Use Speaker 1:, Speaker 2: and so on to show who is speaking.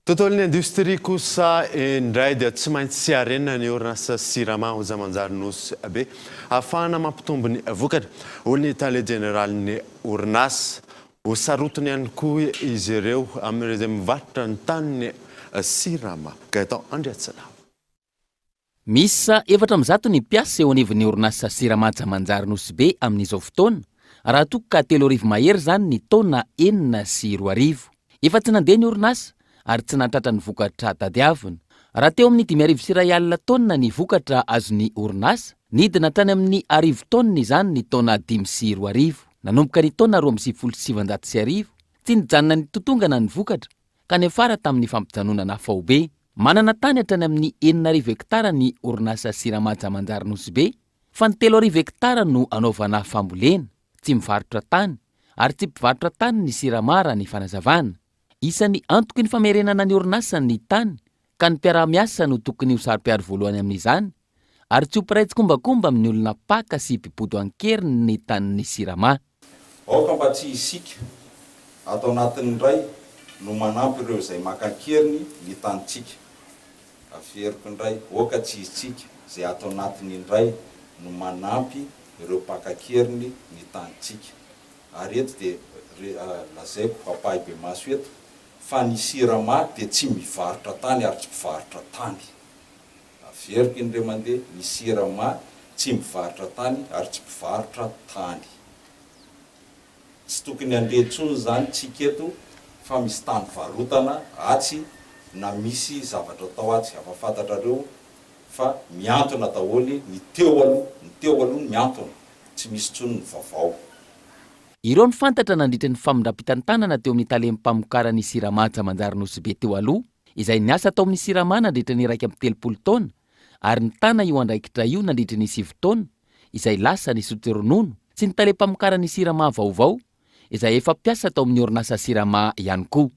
Speaker 1: Tontolon'ny indostria kosa indray dia tsy maintsy harenina ny orinasa Sirama Onjamanjary Nosy Be ahafahana mampitombo ny vokatra, hoy ny tale jeneralin'ny orinasa. Ho sarotiny ihany koa izy ireo amin'ireo izay mivarotra ny tanin'ny Sirama. Gaëtan Andriatsilavo.
Speaker 2: Miisa 104 ny mpiasa eo anivon'ny orinasa Sirama Jamanjary Nosy Be amin'izao fotoana, raha toa ka 3000 mahery izany ny taona 2006. Efa tsy nandeha ny orinasa ary tsy nahatratra ny vokatra tadiavina. Raha teo amin'ny 1051 taonina ny vokatra azon'ny orinasa, nidina hatrany amin'ny 1000 taonina izany ny taona 2005. Nanomboka ny taona 1992, tsy nijanona nitotongana ny vokatra ka niafara tamin'ny fampijanonana faobe. Manana tany hatrany amin'ny 6000 hektara ny orinasa Sirama Jamanjary Nosy Be, fa ny 3000 hektara no anaovana fambolena, tsy mivarotra tany, ary tsy mpivarotra tany ny Sirama raha ny fanazavana. Isan'ny antoky ny famerenana ny orinasa ny tany, ka ny mpiaraha-miasa no tokony ho saro-piaro voalohany amin'izany, ary tsy ho mpiray tsikombakomba amin'ny olona mpaka sy mpibodo an-keriny ny tanin'ny Sirama.
Speaker 3: Aoka mba tsy isika ato anatiny indray no manampy ireo izay maka an-keriny ny tanintsika. Averiko indray, aoka tsy isika izay ato anatiny indray no manampy ireo mpaka an-keriny ny tanintsika. Ary eto dia lazaiko ampahibemaso eto fa ny Sirama dia tsy mivarotra tany ary tsy mpivarotra tany. Averiko indray mandeha, ny Sirama tsy mivarotra tany ary tsy mpivarotra tany. Tsy tokony handeha intsony izany tsika eto fa misy tany varotana atsy na misy zavatra atao atsy. Afa fantatrareo fa mihantona daholo ny teo aloha, ny teo aloha no mihantona, tsy misy intsony ny vaovao.
Speaker 2: Ireo no fantatra nandritra ny famindram-pitantanana teo amin'ny talem-pamokaran'ny Sirama Jamanjary Nosy Be teo aloha, izay niasa tao amin'ny Sirama nandritra ny 31 taona ary nitana io andraikitra io nandritra ny sivy taona izay lasa nisotro ronono, sy ny talem-pamokaran'ny Sirama vaovao izay efa mpiasa tao amin'ny orinasa Sirama ihany koa.